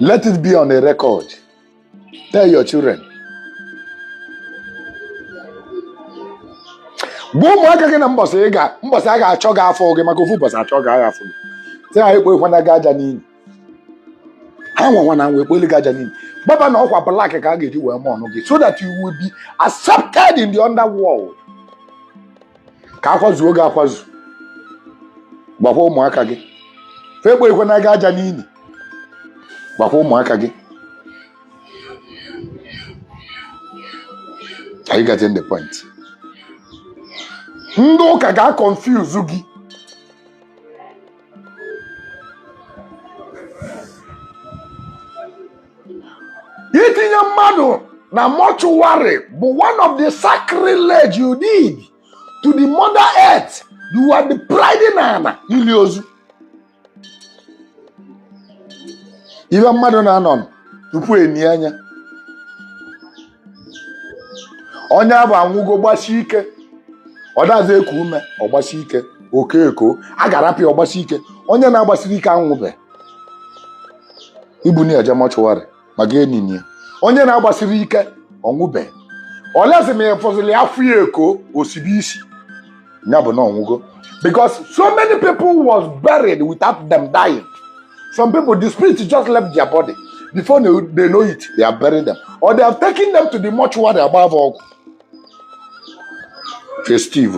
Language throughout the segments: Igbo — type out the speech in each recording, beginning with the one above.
Let it be on a record. Tell your children. Gwa ụmụaka gị na mbọsị ị ga mbọsị a ga-achọ gị afọ gị maka ofu ụbọchị achọ gị agha afọ gị. Sị ha ekpokwana gị aja n'ini. Ha nwanwa na nwa ekpoli gị aja n'ini. Gbaba na ọkwa black ka a ga-eji wee mourn gị so that you will be accepted in the underworld. Ka akwazuo gị akwazu. Gwakwa ụmụaka gị. Fa ekpokwana gị aja n'ini. Gwakwa ụmụaka gị. Are you getting the point? Ndị ụka ga-confuse gị. Itinye mmadụ na mortuary bụ one of the sacrilege you did to the mother earth. You are the pride na ana ili ozu. Ibe mmadụ na-anọ tupu enie anya. Onye abụ anwụgo gbasie ike. Ọ dazi eku ume, ọ gbasi ike, oke eko, a ga-arapụ ya ọ gbasi ike. Onye na-agbasiri ike anwụbe. Ibu na eje mortuary maka enini ya. Onye na-agbasiri ike ọnwụbe. Olezi ma ịfụzili afọ ya eko osibe isi. Ya bụ na ọnwụgo. Because so many people was buried without them dying. Some people, the spirit just left their body. Before they know it, they have buried them. Or they have taken them to the mortuary above ọgwụ. Festive.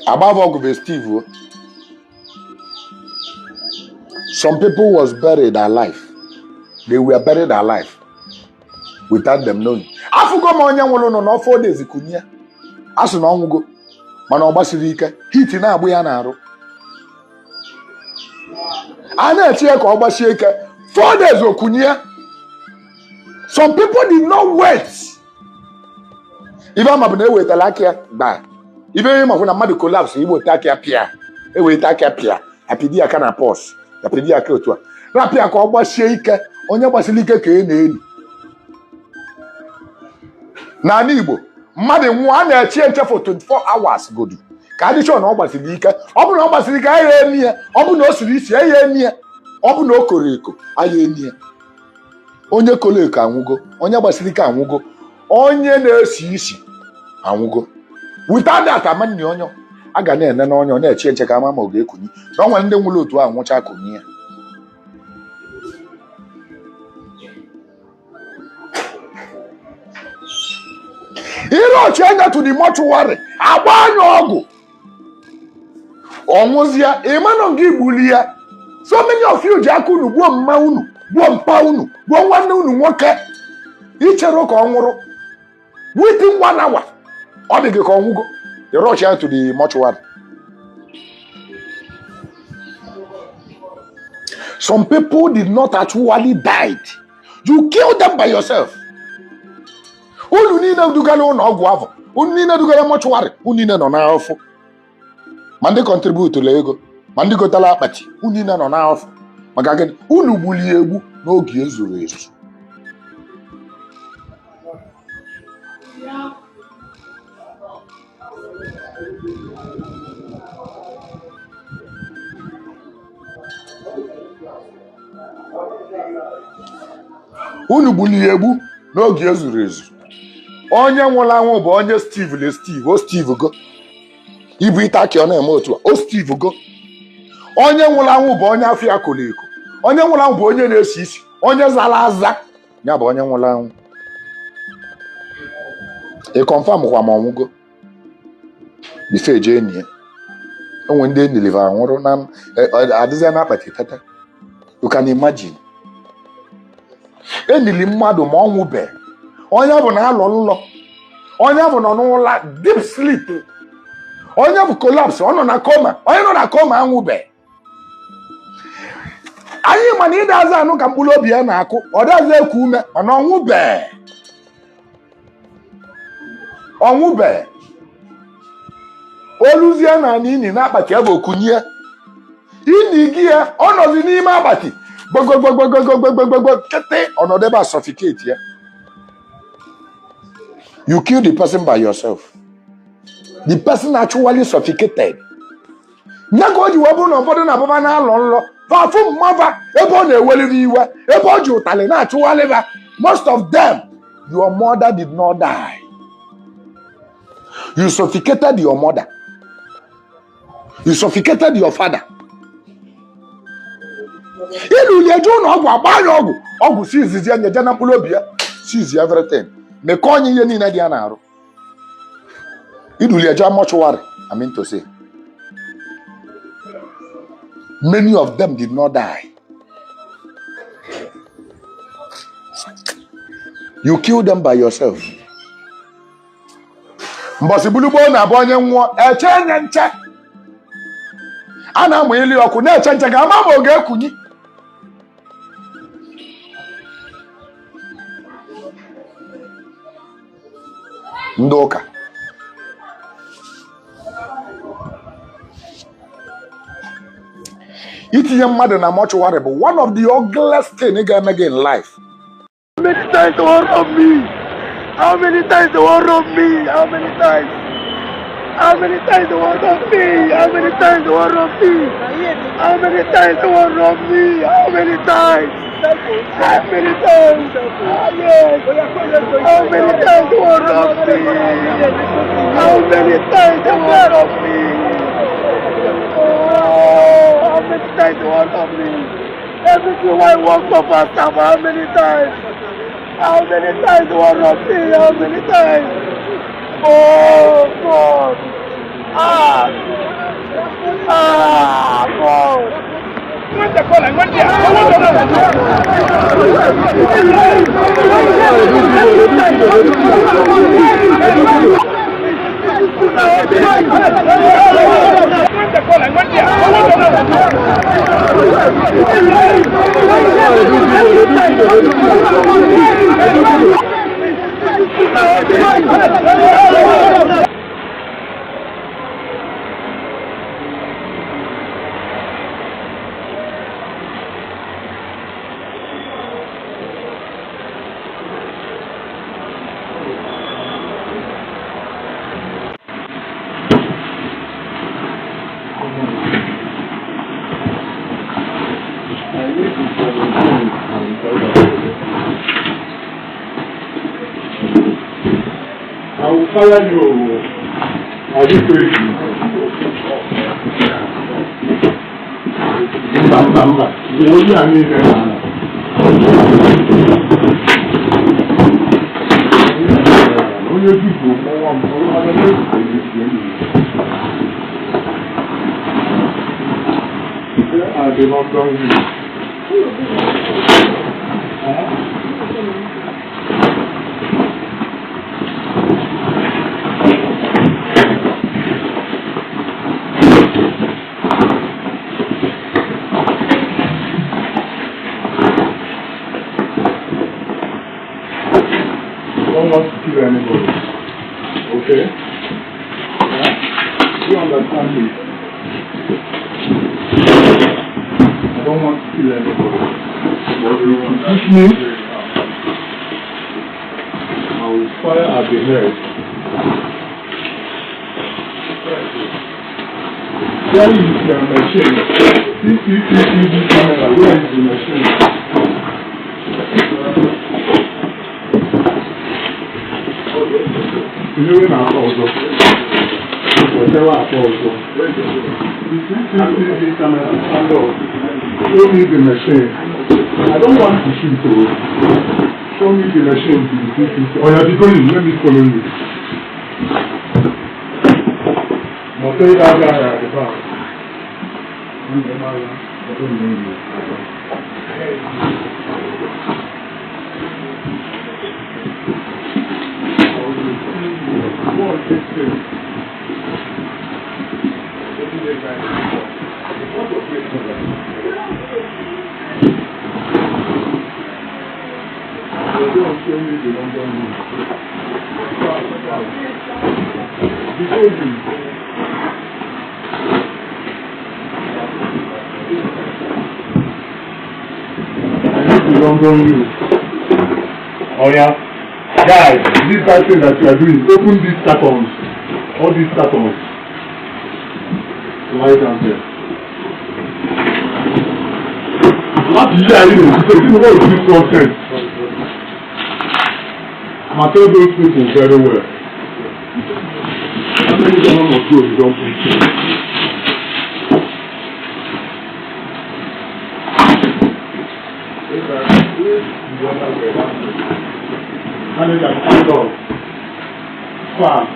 Above ọgwụ festive. Some people was buried alive. They were buried alive without them knowing. Afụgo m onye nwụrụ nọ n'ọfọ days kunye. A sị na ọ nwụgo mana ọ gbasiri ike heat na-agbụ ya n'arụ. A na-eche ya ka ọ gbasie ike 4 days okunye. Some people did not wait. Ibe ama bụ na ewetala aka ya gbaa. Ibe ihe makwu na mmadụ collapse igbo aka ya pịa. Eweta aka ya pịa. Apịdi aka na pọs. Apịdi aka otu a. Rapịa ka ọ gbasie ike. Onye gbasiri ike ka e na-eni. N'ala Igbo, mmadụ nwụọ a na-eche nche for 24 hours godu. Ka adị sure na ọ gbasiri ike. Ọ bụrụ na ọ gbasiri ike, anyị eni ya. Ọ bụrụ na o siri isi, anyị eni ya. Ọ bụrụ na o koro eko, anyị eni ya. Onye koro eko anwụgo. Onye gbasiri ike anwụgo. Onye na-esi isi anwụgo. Without that, amanni onye a ga na-ene n'ọnya ọ na-eche nche ka ama ma ọ ga-ekunyi. Na ọ nwere ndị nwụrụ otu a nwụcha kunyi ya. Ire ọchị anya to the mortuary agba anya ọgwụ ọnwụzịa ịmanụ gị gbuli ya. So many of you ji aka unu gbuo mma unu, gbuo mpa unu, gbuo nwanne unu nwoke. Ichere ka ọ nwụrụ within 1 hour ọ dị gị ka ọ nwụgo. Ire ọchị anya to the mortuary. Some people did not actually died. You killed them by yourself. Unu niile dugara ụlọ ọgwụ ahụ, unu niile dugara mortuary, unu niile nọ n'afọ. Ma ndị contributela ego, ma ndị gotala akpati, unu niile nọ n'afọ. Maka gịnị? Unu gbuli egbu n'oge ezuru ezu. Unu gbuli egbu n'oge ezuru ezu. Onye nwụrụ anwụ bụ onye Steve le Steve, o Steve go. Ibu ite akị ọ na-eme otu a, o Steve go. Onye nwụrụ anwụ bụ onye afọ ya koro eko. Onye nwụrụ anwụ bụ onye na-esi isi, onye zara aza, ya bụ onye nwụrụ anwụ. Ị confirm kwa ma ọnwụgo before eje enyi ya. Onwe ndị eniliva anwụrụ na adịzịa na akpati tata. You can imagine. Enili mmadụ ma ọ nwụbe. Onye bụ na alọ nlọ. Onye bụ nọ n'ụla deep sleep. Onye bụ collapse, ọ nọ na coma. Onye nọ na coma anwụbe. Anyị ma na ịda aza anụ ka mkpụrụ obi ya na-akụ, ọ dazi eku ume, mana ọnwụbe. Ọnwụbe. Oluzie na ini na akpati ebe okunye. Ini gị ya, ọ nọzi n'ime akpati. Gbogbogbogbogbogbogbogbo kịtị ọnọdụ ebe a suffocate ya. You kill the person by yourself. The person actually suffocated. Nye ka o ji wee bụrụ na ụfọdụ na-abụba na-alọ nlọ, fafụ mmava ebe ọ na-eweliri iwe, ebe ọ ji ụtalị na-achụghalịba. Most of them, your mother did not die. You suffocated your mother, you suffocated your father. Ịlụli eje ụlọ ọgwụ, agba ya ọgwụ, ọgwụ si izizi ya nyeje na mkpụrụ obi ya, sizi everything, mekọọ onye ihe niile dị ya n'arụ. Iduli eje mortuary. I mean to say, many of them did not die. You kill them by yourself. Mbọsị gbulugboo na-abụ onye nwụọ, eche nye nche, a na-amụ ili ọkụ, na-eche nche ka ama ma ọ ga-ekunyi. Ndị ụka itinye mmadụ na mortuary bụ one of the ugliest thing ga-eme gị in life. How many times they want rob me? How many times they want rob me? How many times? How many times they want rob me? How many times they want rob me? How many times they want rob me? How many times? How many times? Ah, yes. How many times they want rob me? How many times they want rob me? Oh, how many times they want rob me? Everything I work for pastor, how many times? How many times they want rob me? How many times? Oh God! Ah! Ah! God! I need to quarantine and I will fire you. Are you crazy? Mba, mba, mba. Onye a niile na onye dupụ mụnwa m ọrụ na-ezute. Where are the London youths? Huh? Don't want to kill anybody. Okay? Yeah? You understand me? I don't want to kill anybody. But if you push me, I will fire at the head. Where is your machine? CCTV camera, where is the machine? Tinyewe na akpa ọzọ. Wetewe akpa ọzọ. The CCTV camera, stand up. Show me the machine. I don't want to shoot oh. Show me the machine to the CCTV. Oh, yeah, be going. Let me follow you. Must that guy at the back. Go and take this. They don't show me the London route. Before you. I need the London route. Oh yeah. Guys, this that thing that you are doing, open these cartons. All these cartons. Lie down there. Láti yí ayé rẹ̀ ṣe kí ni wọ́n ò ní nonsense. I tell those people very well. How many gallon of fuel you don put? Manager, stand up. Fast.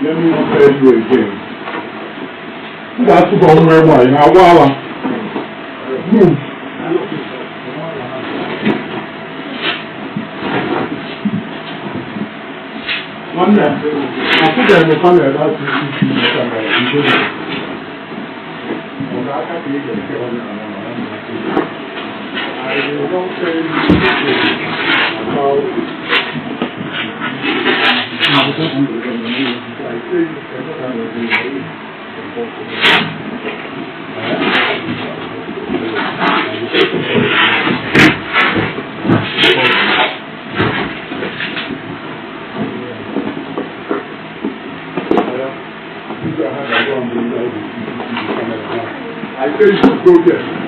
Let me not tell you again. M ga-atụba ọnụ egbe a, ị na-agwa ala. Move. Nwanne, afụbeghị m panel CCTV camera nke dị. Ọ ga-aka ka ị ga-eke onye ala ma ya na-eke. I will not tell you about it. I say you cannot. I say you should go there.